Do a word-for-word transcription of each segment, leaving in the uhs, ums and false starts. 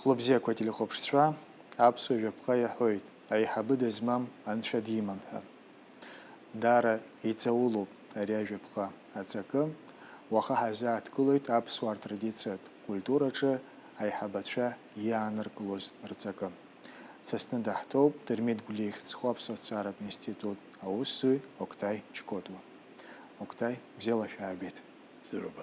Хәлыбзиақәа, телехәаԥшцәа, аԥсуа жәаԥҟа иаҳәоит, аиҳабы дызмам анцәа димам ҳәа. Даара иҵаулоуп ари ажәаԥҟа аҵакы. Уаха ҳазааҭгылоит аԥсуаа ртрадициатә культураҿы аиҳабацәа иааныркылоз рҵакы. Дсасны даҳҭоуп Дырмит Гәлиа ихьӡ зху аԥсуа ҭҵааратә институт аусзуҩ Октай Чкотуа. Октай, бзиала шәаабеит. Бзиароуп.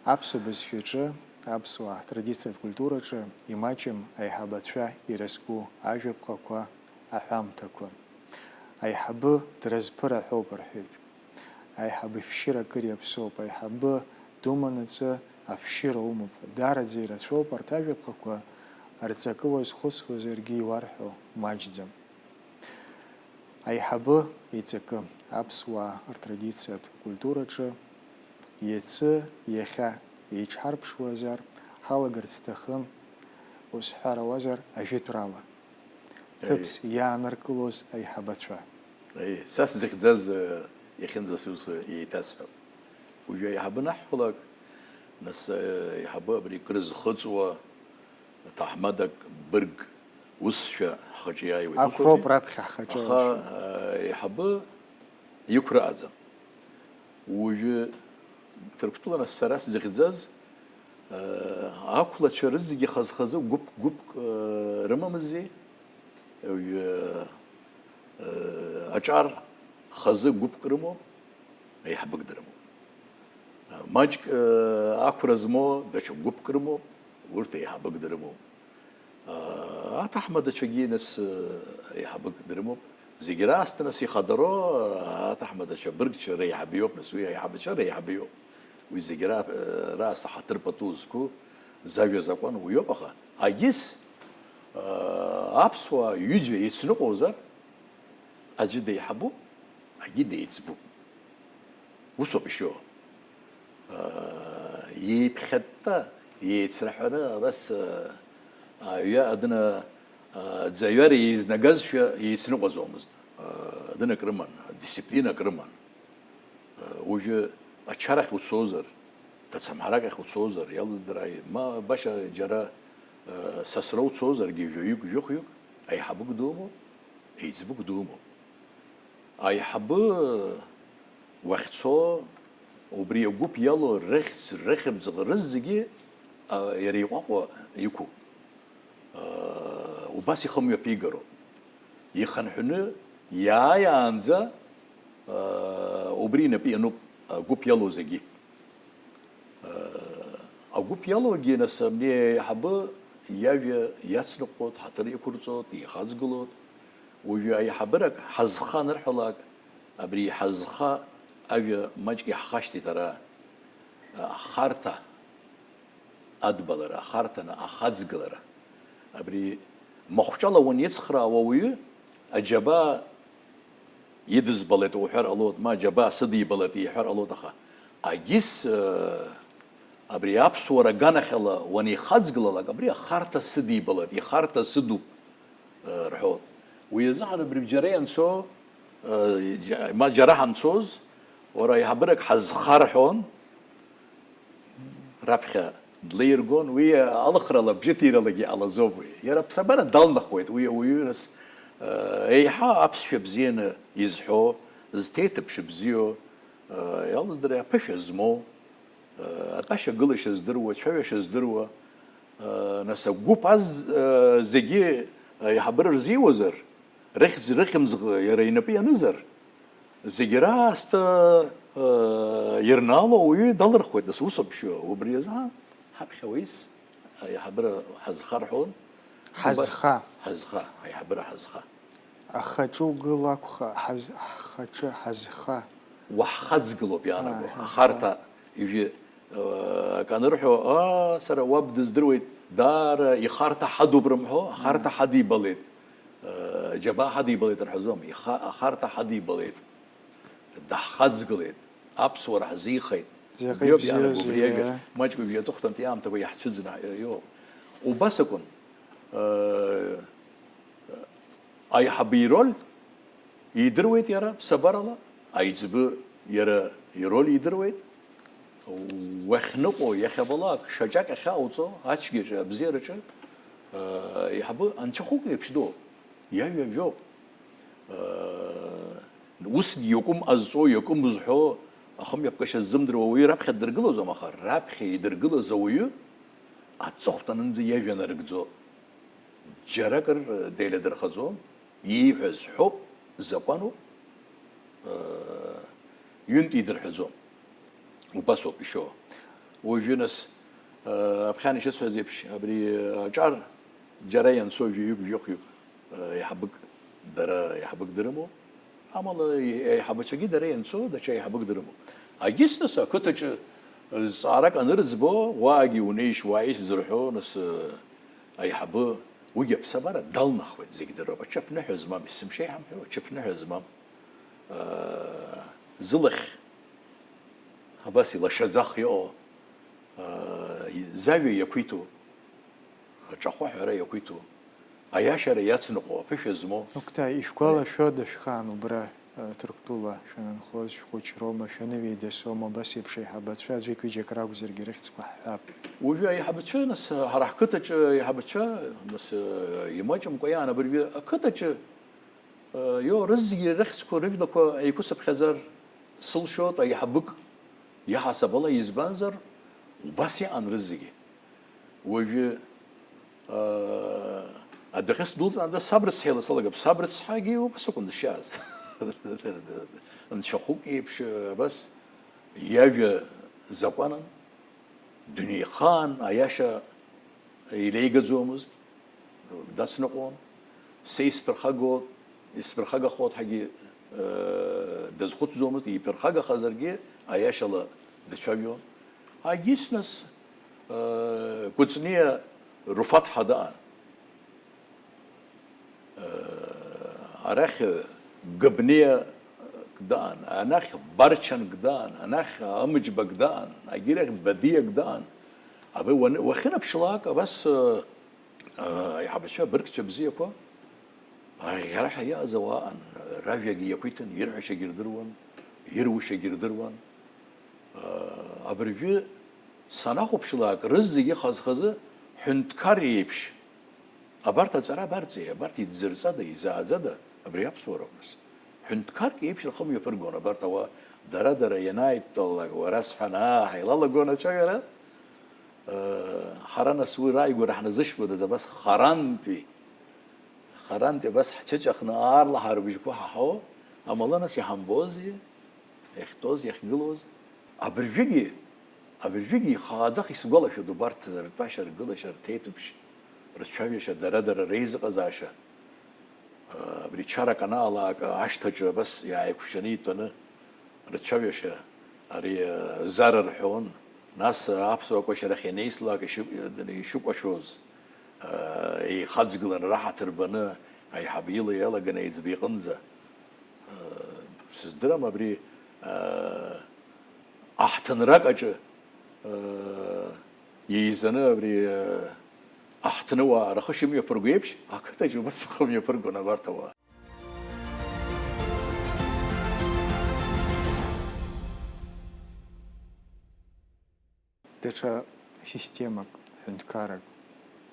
Аԥсуа бызшәаҿы, аԥсуаа ҳтрадициатә культураҿы имаҷым аиҳабацәа ирызку ажәаԥҟақәа, аҳәамҭақәа. Аиҳабы дразԥыраҳәоуп рҳәеит. Аиҳабы шәшьыра акыр иаԥсоуп, аиҳабы думанаҵы ашәшьыра умоуп ҳәа. Даараӡа ирацәоуп арҭ ажәаԥҟақәа, рҵакы уазхәыцуазаргьы иуарҳәо маҷӡам. Аиҳабы иҵакы аԥсуаа ртрадициатә культураҿы иацы, иахьа еиҽҳарԥшуазар, ҳалагарц сҭахын, ус ҳҳәар ауазар, ажәытәрала. Ҭыԥс иааныркылоз аиҳабацәа. Аи, са сзыхьӡаз, э, иахьынӡасус, э, еиҭасҳәап. Уажәы аиҳабы анаҳҳәалак, нас, э, аиҳабы абри крызхыҵуа, ҭаҳмадак, бырг, усшәа ҳхаҿы иааиуеит. Ақәроуп усоуп, раԥхьа ҳхаҿы аха, алшоит. Э, аиҳабы иқәра ыҟаӡам. Уажәы Ҭырқәтәыланы сара сзыхьӡаз, э, ақәлацәа рызегьы хаз-хазы гәыԥ-гәыԥк, э, рымамыззи? Уажәы, э, аҿар хазы гәыԥк рымоуп, еиҳабык дрымоуп. Э, маҷк, э, ақәра змоу даҽа гәыԥк рымоуп, урҭ еиҳабык дрымоуп. Аҭаҳмадацәагьы, нас, еиҳабык дрымоуп. Зегь раасҭа, нас, ихадароу аҭаҳмадацәа, абыргцәа реиҳабы иоуп, нас, уи аиҳабацәа реиҳабы иоуп. Уи зегь ра-, раасҭа ҳаҭыр пату зқәу, зажәа закәан уи иоуп, аха агьыс, аԥсуаа ҩыџьа еицныҟәозар, аӡәы деиҳабуп, агьи деиҵбуп. Усоуп ишыҟоу. Еиԥхьытта, еицраҳәаны, абас, аҩы адына, аӡы аҩара еизнагазшәа еицныҟәаӡомызт. Адын акрыман, адисциплина акрыман. Уажәы ачарахь уцозар, ҭацамҳарак ахь уцозар, иалыздарааи, ма баша џьара сасра уцозаргьы, жәаҩык, жәохәҩык, аиҳабык думоуп, еиҵбык думоуп. Аиҳабы уахьцо, убри агәыԥ иалоу рыхьӡ, рыхьымӡӷ рызегьы, а, иара иҟәаҟәа иқәуп. А, убас ихы мҩаԥигароуп. Ихынҳәны иааиаанӡа, а, убри инапы иануп агәыԥ иалоу зегьы. Агәыԥ иалоугьы, нас, абни аиҳабы иажәа иацныҟәоит, ҳаҭыр иқәырҵоит, ихаҵгылоит. Уажәы аиҳабырак ҳазха анырҳәалак, абри ҳазха ажәа маҷк иаҳхашҭит ара, ахарҭа адбалара, ахарҭа, ахаҵгылара. Абри махәҿала уанеицхраауа ауаҩы, аџьабаа идызбалеит уҳәар ҟалоит, ма аџьабаа сыдибалеит иҳәар ҟалоит, аха агьыс, э, абри аԥсуара аганахьала уанихаҵгылалак, абри ахарҭа сыдибалеит, ихарҭа сыдуп, э, рҳәоит. Уи азыҳәан абри бџьара ианцо, э, џьа-, ма џьара ҳанцоз, уара аиҳабырак ҳазхарҳәон, раԥхьа длеиргон, уи алыхрала, бжьыҭиралагьы иҟалаӡом уи. Иара аԥсабара далнахуеит, уи ауаҩы, нас, э, еиҳа аԥсшәа бзианы изҳәо, зҭеиҭыԥш бзиоу, э, иалыздыра аԥышәа змоу, э, атәашьа-гылашьа здыруа, ацәаҩашьа здыруа, э, нас агәыԥ аз-, э, зегьы, э, аиҳабыра рзиуазар, рыхьӡ, рыхьымӡӷ иара инапы ианызар, зегь раасҭа, э, ирнаало ауаҩы далырхуеит, нас, усоуп шьоу. Убри азы ҳаԥхьа уаҩыс аиҳабыра ҳазхарҳәон. Ҳазха. Ҳазха, аиҳабыра ҳазха. Ахаҿы угыл акәха, ҳаз-, ҳхаҿы ҳазха. Уаҳхаҵгылоуп иаанаго. Аа, ҳазха. Ахарҭа, ижәи, э, акы анырҳәо, аа, сара уаб дыздыруеит, даара ихарҭа ҳадуп рымҳәо, ахарҭа ҳадибалеит. Э, џьабаа ҳадибалеит рҳәаӡом, иха-, ахарҭа ҳадибалеит, даҳхаҵгылеит, аԥсуара ҳзихеит. Заҟа убриоуп ибзиоузеи, иаанаго, убри ажәа, иа? Маҷк ҩажәи аҵыхәтәантәи аамҭақәа иаҳцәыӡны ҳаиоуп. Убас акәын. Аиҳабы ироль идыруеит иара ԥсабарала, аиҵбы иара ироль идыруеит. Уахьныҟәо, иахьабалак, шьаҿак ахьаауҵо, ацәгьаҿы, абзиараҿы, аиҳабы анцәахәык еиԥш дууп, иажәа жәоуп. Усгьы иакәым ҟазҵо, иакәым зҳәо, ахымҩаԥгашьа ззымдыруа ауаҩы раԥхьа ддыргылаӡом, аха раԥхьа идыргылаз ауаҩы аҵыхәтәанынӡа иажәа нарыгӡо. Џьаракыр деиладырхаӡом, ииҳәаз ҳәоуп, закәаноуп, ҩынтә идырҳәаӡом. Убасоуп ишьоу. Уажәы нас, аԥхьан ишысҳәаз еиԥш, абри аҿар џьара ианцо жәаҩык, жәохәҩык, еиҳабык, дара еиҳабык дрымоуп. Амала, еиҳабацәагьы дара ианцо даҽа еиҳабык дрымоуп. Агьыс нас ақыҭаҿы зҵаарак анырӡбо, уаагьы унеишь, уааишь зырҳәо, нас, аиҳабы, уигьы аԥсабара далнахуеит, зегь дыруп. Аҽыԥныҳәа змам, есымша иҳамҳәо, аҽыԥныҳәа змам, зылахь абас илашаӡах иҟоу, зажәа иақәиҭу, аҿахәы аҳәара иақәиҭу, аиашара иацныҟәо, аԥышәа змоу. Октай, ишәгәалашәода шәхаан убра, Ҭырқәтәыла шәанынхоз, шәхәыҷроума, шәанывеидасоума, абас еиԥш аиҳабацәа аӡәык-ҩыџьак ракәзаргьы рыхьӡқәа ҳҳәап? Уажәы аиҳабацәа, нас, ҳара ҳқыҭаҿы аиҳабацәа, нас, имаҷымкәа иаан абыржәы ақыҭаҿы, ио, рызегьы рыхьӡқәа, рыжәлақәа еиқәысыԥхьаӡар сылшоит, аиҳабык иаҳасаб ала, избанзар, убас иҟан рызегьы. Уажәы, аа, адәахьы сдәылҵаанӡа саб рыцҳа еиласалгап, саб рыцҳагьы убас акәын дшиааз. Нцәахәык еиԥш, абас иажәа закәанын, дунеихаан аиаша илеигаӡомызт, дацныҟәон. Са исԥырхагоит, исԥырхагахоит ҳәагьы, э, дазхәыцӡомызт, иԥырхагахазаргьы аиашала дцәажәон. Агьыс нас, э, Кәыҵниа Руфаҭ ҳәа даан. Э, арахь Габниак даан, анахь Барчанк даан, анахь Амыџьбак даан, агьырахь Бадиак даан. Абри уан-, уахьынаԥшлак, абас, э, аиҳабацәа, абыргцәа бзиақәа, аӷьӷьараҳәа иааз ауаа аан, ражәагьы иақәиҭын, ирҳәашьагьы рдыруан, ирушьагьы рдыруан. Абыржәы санахәаԥшлак, рызегьы хаз-хазы ҳәынҭқар еиԥш. Абарҭ аҵара абарҵеи, абарҭ идзырҵада, изааӡада абри аԥсуара аҟныс? Ҳәынҭқарк еиԥш рхы мҩаԥыргон абарҭ ауаа, дара-дара ианааидтәалалак, уара сҳәан, аа, ҳаилалагон ацәажәара. Ҳара нас уи рааигәара ҳназышьҭуадаз абас харантәи, харантәи абас ҳцәыҵәахны аарла ҳарбыжьқәа ҳаҳауа, амала нас иҳамбози, иахьтәоз, иахьгылоз. Абыржәгьы, абыржәгьы ихааӡах исгәалашәоит убарҭ ртәашьа, ргылашьа, рҭеиҭыԥш, рцәажәашьа, дара-дара реизыҟазаашьа. Абри чарак анаалак ашҭаҿы абас иааиқәшәаны итәаны рцәажәашьа, ари, зара рҳәон, нас аԥсуа кәашарахь ианеислак ишьы-, ишыкәашоз, еихаҵгыланы раҳаҭыр баны, аиҳабы ила иалаган аиҵбы иҟынӡа. Сыздырам абри, аҳҭынрак аҿы, еизаны абри, аҳҭнуаа рхы шымҩаԥырго еиԥш, ақыҭаҿы убас рхы мҩаԥыргон абарҭ ауаа. Даҽа системак, ҳәынҭқарак,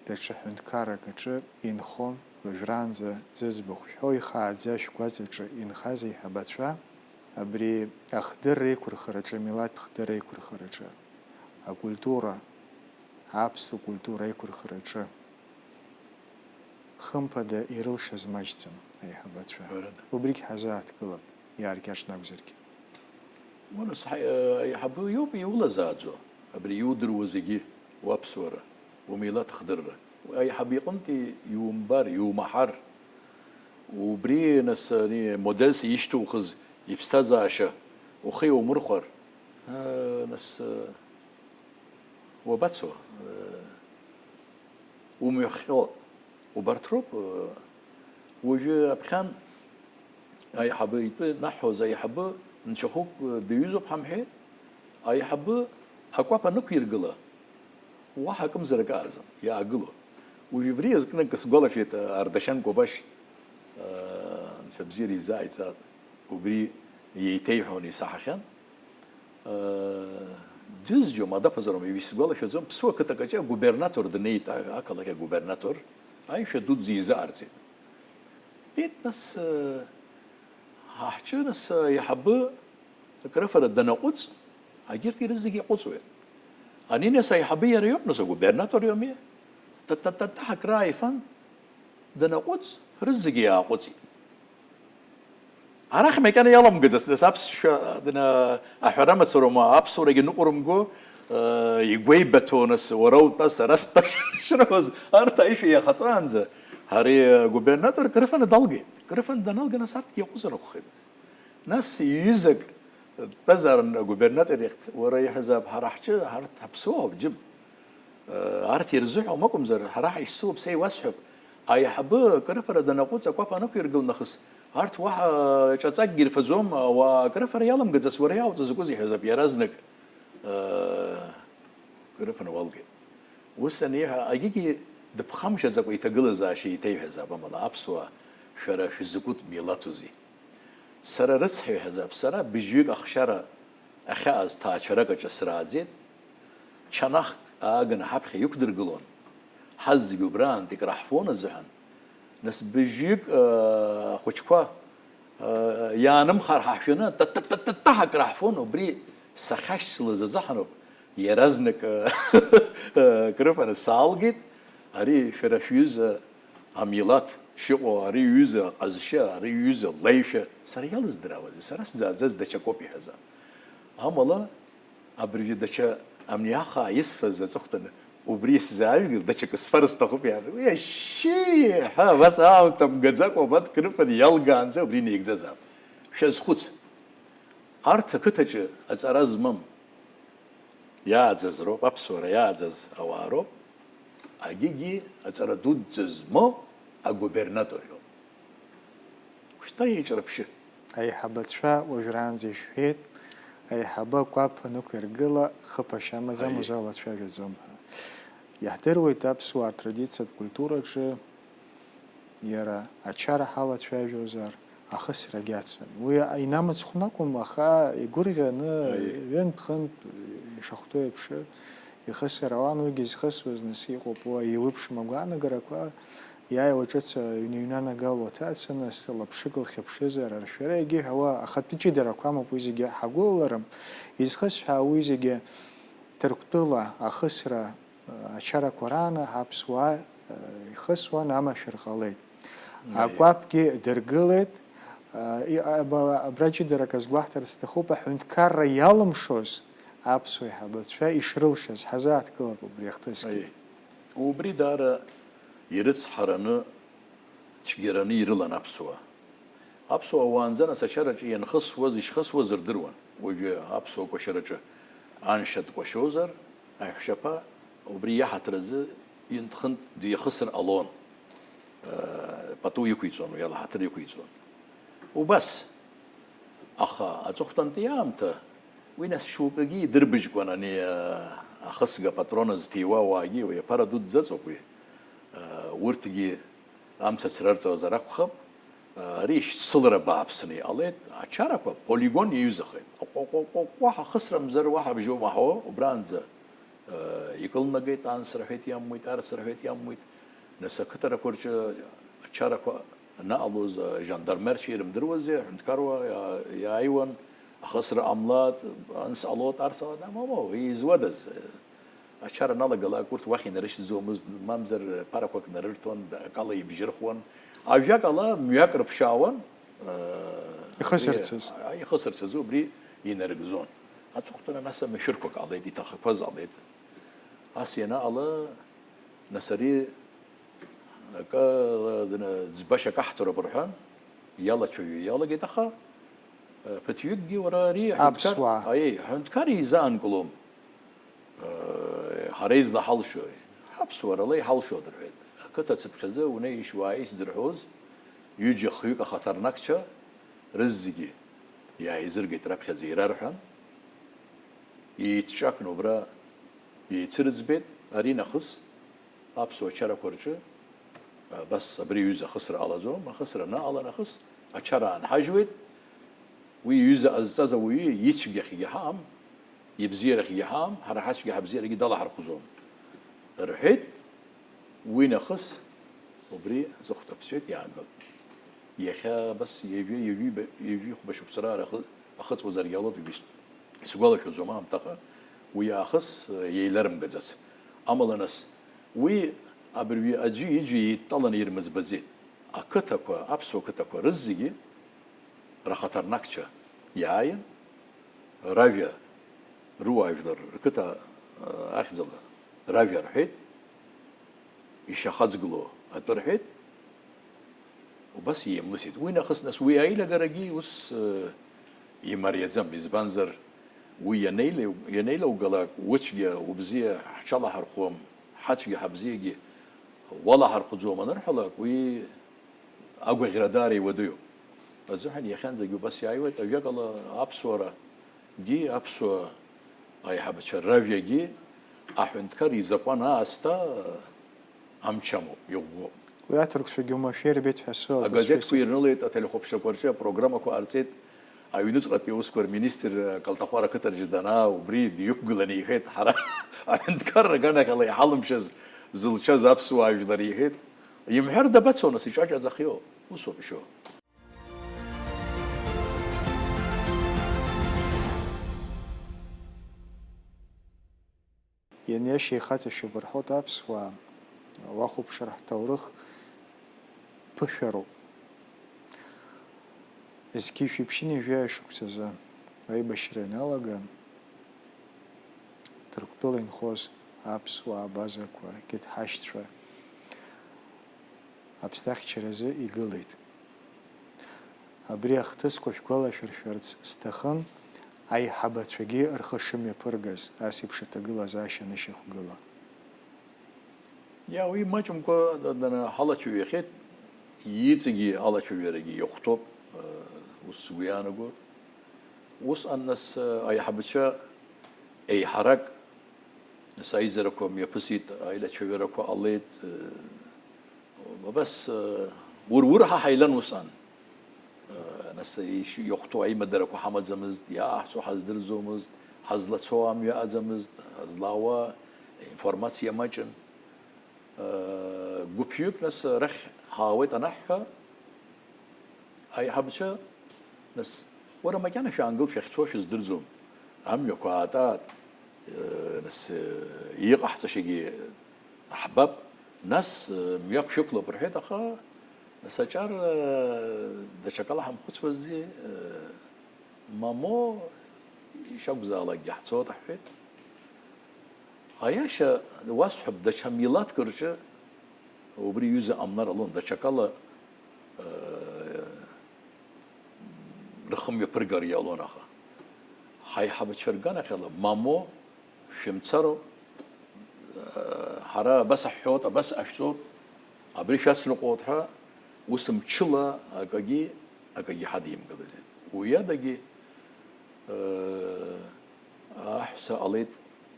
даҽа ҳәынҭқарак аҿы инхон, уажәраанӡа зыӡбахә шәҳәо ихааӡа шәгәаҵаҿы инхаз аиҳабацәа, абри ахдырра еиқәырхараҿы, амилаҭ хдырра еиқәырхараҿы, акультура, аԥсуа культура аиқәырхараҿы, хымԥада, ирылшаз маҷӡам аиҳабацәа. Ҳәарада. Убригь ҳазааҭгылап, иааркьаҿны акәзаргьы. Уара, сҳа-, аиҳабы иоуп иулазааӡо, абри иудыруа зегьы, уаԥсуара, умилаҭ хдырра. Аиҳабы иҟынтәи иумбар, иумаҳар, убри, нас, ани модельс ишьҭухыз иԥсҭазаашьа ухы иаумырхәар, аа, нас, уабацо? Умҩахҟьо. Убарҭ роуп, уажәы аԥхьан аиҳабы итәы наҳәоз, аиҳабы нцәахәык диҩызоуп ҳамҳәеи, аиҳабы акәаԥ анықәиргыла, Уаҳа акымзарак ааӡам, иаагылон. Уажә убри иазкны акы сгәалашәеит, Ардашьан Кәабашь, анцәа бзиара изааиҵааит, убри еиҭеиҳәон, исаҳахьан. Дызџьома, даԥазароума, исгәалашәаӡом, Ԥсуа қыҭак аҿы агубернатор днеит, а-, ақалақь агубернатор, аишәа дуӡӡа изаарҵеит. Ит, нас, ҳа ҳҿы, нас, аиҳабы акрыфара данаҟәыҵ, агьырҭ ирызегьы иаҟәыҵуеит. Ани, нас, аиҳабы иара иоуп, нас, агубернатор иоуми? Та-та-та-та, ҳакрааифан, данаҟәыҵ, рызегьы иааҟәыҵит. Арахь макьана иаламгаӡац, нас, аԥсшәа, дна-, аҳәара мацароума, аԥсуарагьы ныҟәрымго, э, игәеибаҭо, нас, уара утәа, сара стәа шрымаз, арҭ аишәа иахатәаанӡа, ари агубернатор крыфаны далгеит. Крыфаны даналга, нас, арҭгьы иаҟәыҵыр акәхеит. Нас иҩызак дтәазаарын агубернатор иахь, уара иҳәазаап, ҳара ҳҿы, ҳарҭ ҳаԥсуоуп, џьым. Арҭ ирзыҳәом акәымзар, ҳара ҳаишьцылоуп, са иуасҳәап. Аиҳабы акрыфара данаҟәыҵ, акәаԥ анықәиргыл нахыс, арҭ уаҳа ҿаҵакгьы ирфаӡом, ауаа акрыфара иаламгаӡац уара иаауҵаз закәыз иҳәазап, иаразнак, крыфаны уалгеит. Ус аниҳәа, агьигьы дыԥхамшьаӡакәа иҭагылазаашьа еиҭеиҳәазаап, амала аԥсуаа, шәара шәызакәытә милаҭузеи? Сара рыцҳа иҳәазаап, сара быжьҩык ахшара ахьааз ҭаацәарак аҿы срааӡеит, чанахк ааганы ҳаԥхьа иқәдыргылон, ҳазегь убраантә икраҳфон азыҳәан, нас быжьҩык, э, ахәыҷқәа, э, иаанымхар ҳа ҳшәаны, та-та-та-та-та ҳакраҳфон, убри сахьашьцылаз азыҳәаноуп, иаразнак, э, крыфаны саалгеит, ари шәара шәҩыза амилаҭ шыҟоу, ари ҩыза аҟазшьа, ари ҩыза леишәа, сара иалыздыраауазеи, сара сзааӡаз даҽакоуп иҳәаза. Амала, абыржәы даҽа амни ахаа исфаз аҵыхәтәаны, убри исзаажәгар, даҽакы сфар сҭахуп иаҳәа. Уи ашьшьы ҳәа абас аамҭа мгаӡакәа абанҭ крыфаны иалгаанӡа убри неигӡазаап. Шәазхәыц. Арҭ ақыҭаҿы аҵара змам иааӡаз роуп, аԥсуара иааӡаз ауаа роуп, агьигьы аҵара дуӡӡа змоу агубернатор иоуп. Шьҭа еиҿырԥшы. Аиҳабацәа уажәраанӡа ишәҳәеит, аиҳабы акәаԥ анықәиргыла, хыԥашьа амаӡам, Аиеи. Узалацәажәаӡом ҳәа. Иаҳдыруеит аԥсуаа ртрадициатә культураҿы иара ачара ҳалацәажәозар, ахысрагь ацын. Уи инамыцхәны акәым, аха игәырӷьаны Аиеи. Ҩынтә-хынтә ишахәҭоу еиԥш ихысыр ауан, уигьы зхысуаз нас иҟоуп, уа еиуеиԥшым агәаанагарақәа, иааиуа ҿыц аҩны иҩнанагало аҭаца, нас лаԥшык лхьыԥшызар, аршәара иагьиҳәауа, ахатәы ҷыдарақәа амоуп уи зегьы ҳагәылаларым. Изхысҳәаау уи зегьы Ҭырқәтәыла ахысра ачарақәа рааны ҳаԥсуаа, э, ихысуан, амашәыр ҟалеит. Аиеи. Акәаԥгьы дыргылеит. Э, и-, аба-, абра ҷыдарак азгәаҳҭарц сҭахуп, аҳәынҭқарра иалымшоз аԥсуа аиҳабацәа ишрылшаз ҳазааҭгылап убри ахҭысгьы. Аиеи. Убри даара ирыцҳараны, цәгьараны ирылан аԥсуаа. Аԥсуаа уаанӡа нас ачараҿы ианхысуаз, ишхысуаз рдыруан. Уажәы аԥсуа кәашараҿы аншьа дкәашозар, аиҳәшьаԥа убри иаҳаҭыр азы ҩынтә-хынтә дихысыр ҟалон. Э, пату иқәиҵон, уи ала ҳаҭыр иқәиҵон. Убас, аха аҵыхәтәантәи аамҭа, уи нас шьоукгьы идырбыжькуан ани, э, ахысга патрон зҭиуа ауаагьы, уи аԥара дуӡӡаҵоуп уи. Э, урҭгьы амца црарҵозар акәхап, ари шьцылара бааԥсны иҟалеит, ачарақәа полигон иаҩызахеит. Ҟәа-ҟәа-ҟәа-ҟәа ҳахысрамзар уаҳа бжьоума ҳәа, убранӡа, э, икылнагеит, анс рҳәеит иамуит, арс рҳәеит иамуит. Нас ақыҭарақәа рҿы ачарақәа анаҟалоз, ажандармерцәа ирымдыруази, аҳәынҭқарра иа-, иааиуан, ахысра ҟамлат, анс ҟалот, арс ҟалот, мамоу, изуадаз? Ачара аналагалак урҭ уахь инарышьҭӡомызт, мамзар ԥарақәак нарырҭон, акала ибжьырхуан. Ажәакала, мҩак рыԥшаауан, э, Ихысырцаз. Ихысырцаз убри инарыгӡон. Аҵыхәтәаны нас амашәырқәа ҟалеит, иҭахақәаз ҟалеит. Ас ианаҟала, нас ари акы, ӡбашьа каҳҭароуп рҳәан, иалацәажәо иалагеит, аха, э, ԥыҭҩыкгьы уара ари аҳәынҭқар, Аԥсуаа. Аиеи, аҳәынҭқар изаанкылом. Ҳара излаҳалшои? Ҳаԥсуарала иҳалшоит, рҳәеит. Ақыҭа ацыԥхьаӡа унеишь уааишь зырҳәоз, ҩыџьа-хҩык ахаҭарнакцәа рызегьы иааизыргеит, раԥхьаӡа ирарҳәан, еицҿакны убра еицырыӡбеит, Ари нахыс аԥсуа чарақәа рҿы, абас абри аҩыза ахысра ҟалаӡом, ахысра анаҟала нахыс ачара аанҳажьуеит, уи иҩыза ҟазҵаз ауаҩы ицәгьахьгьы ҳаҟам, ибзиарахьгьы ҳаҟам, ҳара ҳацәгьа ҳабзиарагьы далаҳархәӡом, рҳәеит. Уи нахыс убри аҵыхәтәа ԥсшәак иаагалт. Иахьа абас ҩажәи, ҩажәи ба-, ҩажәи хәба шықәса раара ахы-, ахыҵуазаргьы ҟалоит, егьыс-, исгәалашәаӡом аамҭаҟа, уи аахыс, э, еиларымгаӡац. Амала нас, уи абыржәы аӡәи-ҩыџьеи еидтәаланы ирмыӡбаӡеит. Ақыҭақәа, аԥсуа қыҭақәа рызегьы рхаҭарнакцәа иааин, ражәа руаажәлар рқыҭа, э, ахьӡала ражәа рҳәеит, ишьахаҵгыло атәы рҳәеит, убас иеимлысит. Уи нахыс нас уи аилагарагьы ус, э, имариаӡам, избанзар, уи ианеилеу-, ианеилаугалак, уцәгьа убзиа ҳҽалаҳархәуам, ҳацәгьа ҳабзиагьы уалаҳархәӡом анырҳәалак, уи агәаӷьра даара иуадаҩуп. Азыҳәан иахьанӡагьы убас иааиуеит, ажәакала, аԥсуарагьы, аԥсуа аиҳабацәа ражәагьы аҳәынҭқар изакәан аасҭа амч амоуп, иӷәӷәоуп. Уи аҭырқәцәагьы оумашәа ирбеит ҳәа сыҟоуп. Агазеҭқәа ирнылеит, ателехәаԥшрақәа рҿы апрограммақәа ҟарҵеит, аҩныҵҟатәи аусқәа рминистр Калтахәара ақыҭаҿы данаа, убри дҩықәгыланы иҳәеит, ҳара аҳәынҭқарра аганахьала иҳалымшаз зылшаз аԥсуаа жәлар иҳәеит. Имҳәар дабацо, нас, иҿаҿаӡахьоу? Усоуп ишыҟоу. Ианиашьа ихаҵашьоуп рҳәоит аԥсуаа, уахәаԥшыр ҳҭоурых ԥышәароуп. Зқьи жәшәи ԥшьынҩажәи шықәсазы аибашьра ианалага, Ҭырқәтәыла инхоз аԥсуаа абазақәа, ақьаҭ ҳашьцәа Аԥсны ахьчаразы игылеит. Абри ахҭысқәа шәгәалашәыршәарц сҭахын, аиҳабацәагьы рхы шымҩаԥыргаз ас еиԥш аҭагылазаашьа анышьақәгыла. Иа, уи маҷымкәа дана ҳалацәажәахьеит, иҵегьы алацәажәарагьы иахәҭоуп, э, ус сгәы иаанаго. Усҟан нас, э, аиҳабацәа еиҳарак, нас аизарақәа мҩаԥысит, аилацәажәарақәа ҟалеит, э, абас, э, ур-, ур-ҳа ҳаилан усҟан. Э, нас ишь-, иахәҭоу аимадарақәа ҳамаӡамызт, иааҳцо ҳаздырӡомызт, ҳазлацо амҩа ыҟаӡамызт, ҳазлаауа информациа маҷын. Э, гәыԥҩык нас арахь ҳаауеит анаҳҳәа, аиҳабацәа, нас, уара макьана шәаангыл, шәахьцо шәыздырӡом, амҩақәа аатаат, э, нас, э, иҟаҳҵашьагьы ҳбап, нас, э, мҩак шәықәлап рҳәеит, аха, нас, аҿар, э, даҽакала ҳамхәыцуази, э, Мамо, ишакәзаалакгьы ҳцоит, аҳәеит. Аиаша уасҳәап, даҽа милаҭк рҿы убри аҩыза ҟамлар ҟалон, даҽакала, э, рхы мҩаԥыргар иалон, аха ҳаиҳабацәа рганахьала, мамо, шәымцароуп, ҳара абас ҳҳәоит, абас ҟашәҵоит, абри шәацныҟәоит ҳәа, ус мчыла акагьы, акагьы ҳадимкылаӡеит. Уи адагьы, аҳәса ҟалеит,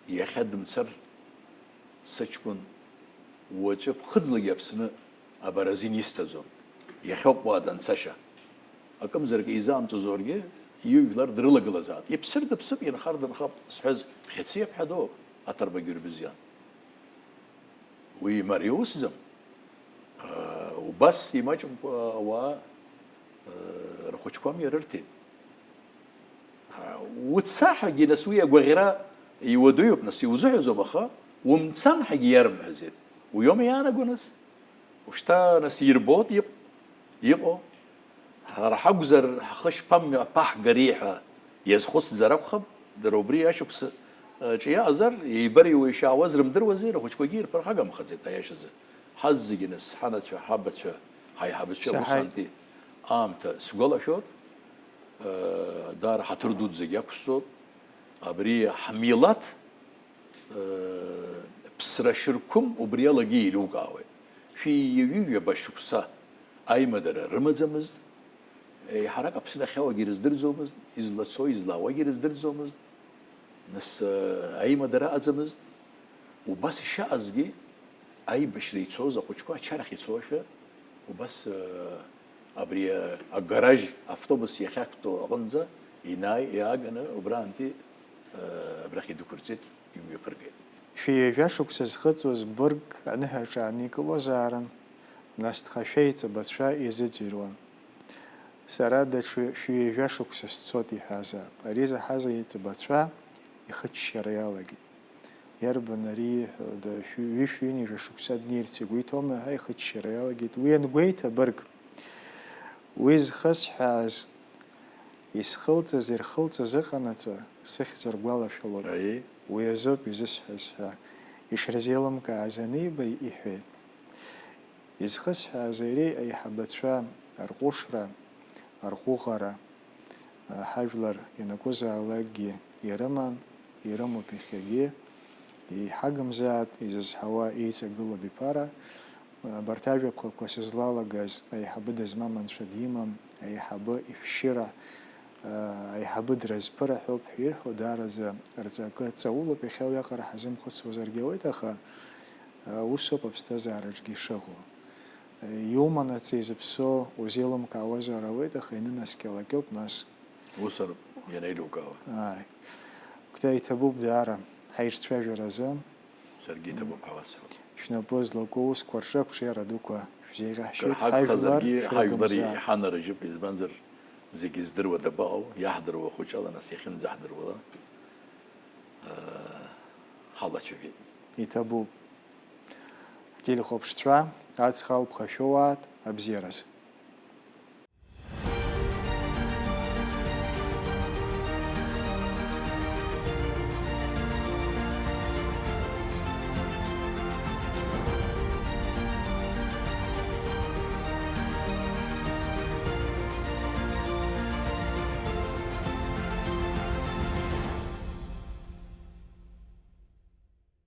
иахьа дымцар сыҷкәын, уаҵәы ԥхыӡлагьы Аԥсны абаразин исҭаӡом, иахьоуп уа данцашьа. Акымзарак изаамҵозаргьы, ижәлар дрылагылазаап. Иԥсыр дыԥсып, инхар дынхап зҳәаз Хьыци аԥҳа ду, аҭырба Гьурбзиан. Уи имариоу усӡам. Убас имаҷымкәа ауаа рхәыҷқәа амҩа рырҭеит. Уца ҳәагьы, нас, уи агәаӷьра иуадаҩуп, нас, иузыҳәаӡом, аха умцан ҳәагьы иарымҳәаӡеит. Уиоума иаанаго, нас? Ушьҭа, нас, ирбоит иҟ-, иҟоу. Ҳара ҳакәзар, ҳхы шԥамҩаԥаҳгари ҳәа иазхәыцзар акәхап, дара убри ашықәс, э, ҿы иаҟазар, еибарыҩуа ишаауаз рымдыруази, рхәыҷқәагьы ирԥырхагамхаӡеит, аиашазы. Ҳазегьы, нас, ҳанацәа, ҳабацәа, ҳаиҳабацәа, саҳаит, усҟантәи аамҭа сгәалашәоит, э, даара ҳаҭыр дуӡӡагьы ақәсҵоит. Абри ҳмилаҭ ԥсра шьырқәым убриалагьы еилукаауеит. Шәи ҩажәи ҩаба шықәса аимадара рымаӡамызт, еиҳарак Аԥсны ахьауагьы рыздырӡомызт, излацо, излаауагьы рыздырӡомызт, нас, аимадара аӡамызт, Убас ишыҟазгьы, аибашьра ицоз ахәыҷқәа ачарахь ицошәа, убас, э, абри, э, агаражь автобус иахьақәтәоу аҟынӡа инааи-, иааганы убраантәи, э, абрахь идәықәырҵеит, имҩаԥыргеит. Шәи ҩажәа шықәса зхыҵуаз быргк аныҳәаҿа ааникылозаарын, нас дхашәа иҵабацәа иазыӡырҩуан. Сара даҽа шәи ҩажәа шықәса сцоит иҳәазаап. Ари заҳаз иҵабацәа ихыччара иалагеит. Иарбан ари ииҳәо, да, шәи-, ҩышәи ҩынҩажәа шықәса днеирц игәы иҭоума ҳәа ихыччара иалагеит. Уи ангәеиҭа бырг, уи зхысҳәааз, исхылҵыз, ирхылҵыз ыҟанаҵы сыхьӡ ргәалашәалоит. Аиеи. Уи азоуп изысҳәаз ҳәа ишырзеилымкааз аниба, иҳәеит. Изхысҳәааз иреи аиҳабацәа рҟәышра, рҟәыӷара, ҳажәлар ианакәызаалакгьы ирыман, ирымоуп иахьагьы. Еиҳагымзаат изызҳауа еиҵагылоуп иԥара. Абарҭ ажәаԥҟақәа сызлалагаз аиҳабы дызмам анцәа димам, аиҳабы ишәшьыра, аиҳабы дразԥыраҳәоуп ҳәа ирҳәо даараӡа рҵакы ҵаулоуп, иахьа уиаҟара ҳазымхәыцуазаргьы ауеит, аха усоуп аԥсҭазаараҿгьы ишыҟоу. Иуманаҵы изыԥсоу узеилымкаауазар ауеит, аха инынаскьалакьоуп нас. Усоуп, ианеилукаауа. Ааи. Кәтаиа, иҭабуп даара ҳаицәажәара азы. Саргьы иҭабуп ҳәа уасҳәоит. Шәнапы злаку аусқәа рҿы ақәҿиара дуқәа шәзеиӷьаҳшьоит, ҳажәлар шәрыгымзааит. Иҳанарыжьып, избанзар, зегьы здыруа дабаҟоу, иаҳдыруа хәыҷала, нас иахьынӡаҳдыруала, э, ҳалацәажәеит. Иҭабуп. Ҳтелехәаԥшцәа, аҵх алԥха шәоуааит, абзиараз.